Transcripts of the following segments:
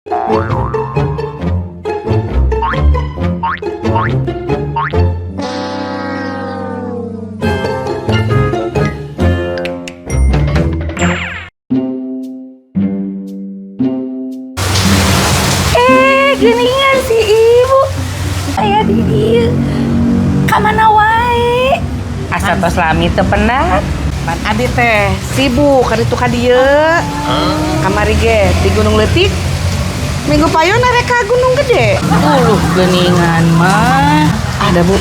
Eh, geuningan si ibu. Aya di dieu. Ka mana wae? Asa tos lami teu penat. Pan abi teh sibuk kaditu ka dieu. Kamari ge di Gunung Leutik. Minggu payun arek ka Gunung Gede. Uluh geuningan mah. Ada, Bu.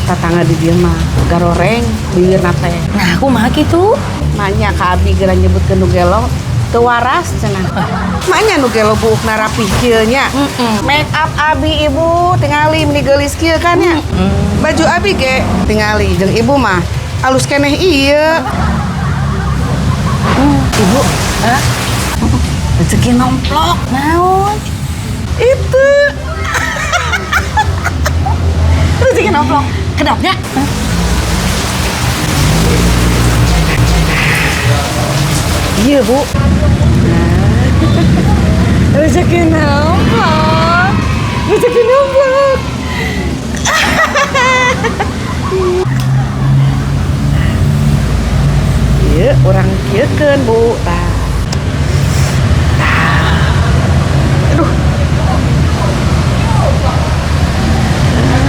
Tatangga di dieu mah garoreng bibirna teh. Nah, kumaha kitu? Manya ka abi geura nyebutkeun nu gelo teu waras cenah. Manya nu gelo buukna rapih kieu nya. Make up abi ibu tingali meni geulis kieu kan nya. Baju abi ge tingali jeung ibu mah alus keneh ieu. Ibu, Hah? Rezeki nomplok naon? Itu. Rezeki nomplok. Kedapnya? Iya, Bu. Nah. Rezeki nomplok. Rezeki nomplok. Iya, urang kieukeun, Bu. Tah. Tah. Aduh.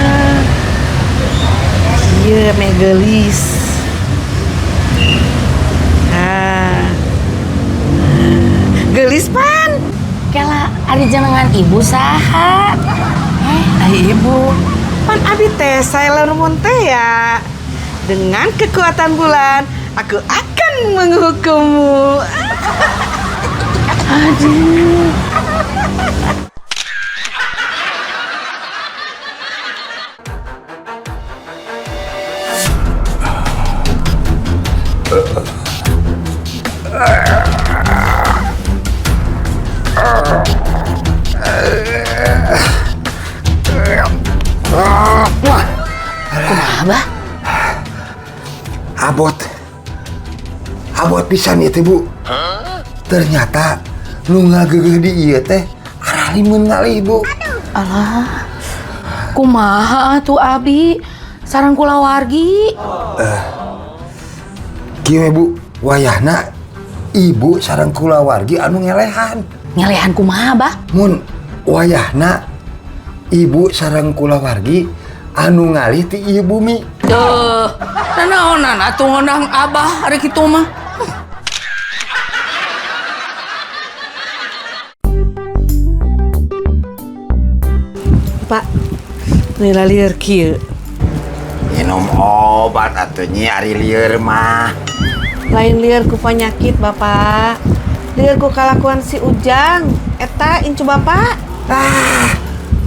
Ah. Iya, meh geulis. Ah. Geulis pan. Kela ari jenengan ibu saha? Ai ibu, pan abi teh Sailor Moon teh ya. Dengan kekuatan bulan, aku akan menghukummu. Aduh. Kumaha, Bah? Abot. Abot pisan ieu teh, Bu. Ternyata nu ngageugeuh di ieu teh aralimeun ngalih, Bu. Alah. Kumaha atuh abi? Sareng kulawargi. Kieu we, Bu, wayahna ibu sareng kulawargi anu ngelehan. Ngelehan kumaha, Bah? Mun wayahna ibu sareng kulawargi anu ngalih ti ieu bumi. Duh, nanaonan atuh ngondang Abah ari kitu mah. Pak, nila lieur kieu. Minum obat atuh nyi ari lieur mah. Lain lieur ku penyakit, Bapak. Lieur ku kalakuan si Ujang. Eta incu Bapak. Ah,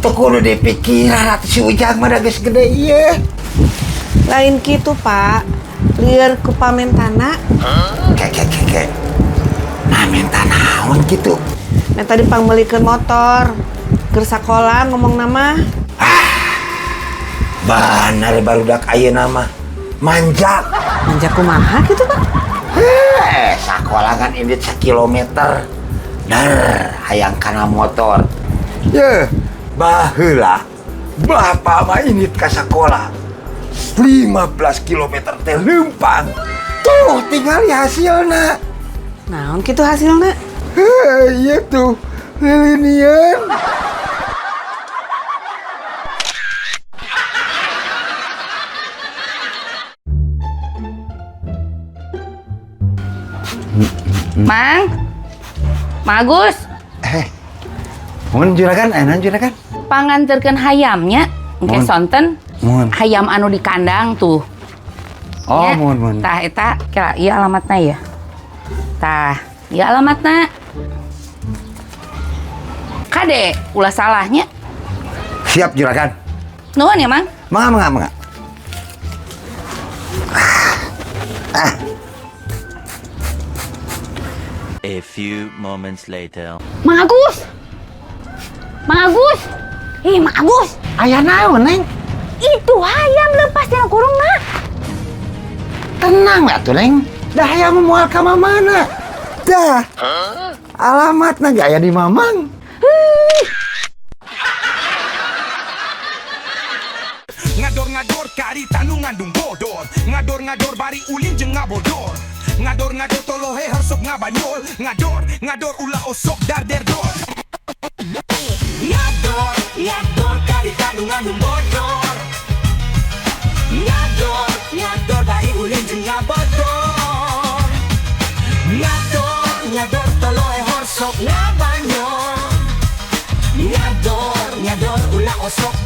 teu kudu dipikiran atuh si Ujang mah da geus gede ieu. Lain kitu, Pak. Lieur ku pamentana. Ke ke ke ke. Nah, minta naon kitu? Menta dipangmeulikeun motor. Keur sakola ngomong nama. Bener barudak ayeuna mah. Manja. Manja kumaha kitu, Pak? Sakola kan indit sakilometer. Dar hayang kana motor. Ye, baheula bapak mah indit ka sakola. 15 kilometer teh leumpang. Tuh tinggal hasilna. Naon kitu hasilna? Heh, iya tuh. Lilinian. Mang. Magus. Mun juragan, enak juragan. Panganterkeun hayamnya engke Mun. sonten. Mun. Hayam anu di kandang tuh. Oh, Ya. mun, mun. Tah eta kira ieu alamatna ya. Tah, ieu alamatna. Kade, ulah salahnya. Siap juragan. Nuhun ya, Mang. Mangga, mangga, mangga. Ah. A few moments later. Mang Agus. Mang Agus. Ih, Mang Agus. Aya naon, Neng? Itu hayam lepas tina kurungna. Tenang atuh, Neng. Dah hayam moal ka mana? Dah. Alamatna ge aya di Mamang. Ngador-ngador karita nu ngandung bodor. Ngador-ngador bari ulin jeung ngabodor. Ngador-ngador tolohe sok ngabanyol. Ngador, ngador ulah osok darderdor. Ngador, ngador karita nu ngandung bodor. Ngador, ngador bari ulin jeung ngabodor. Ngador, ngador tolohe sok ngabanyol. Ngador, ngador ulah osok.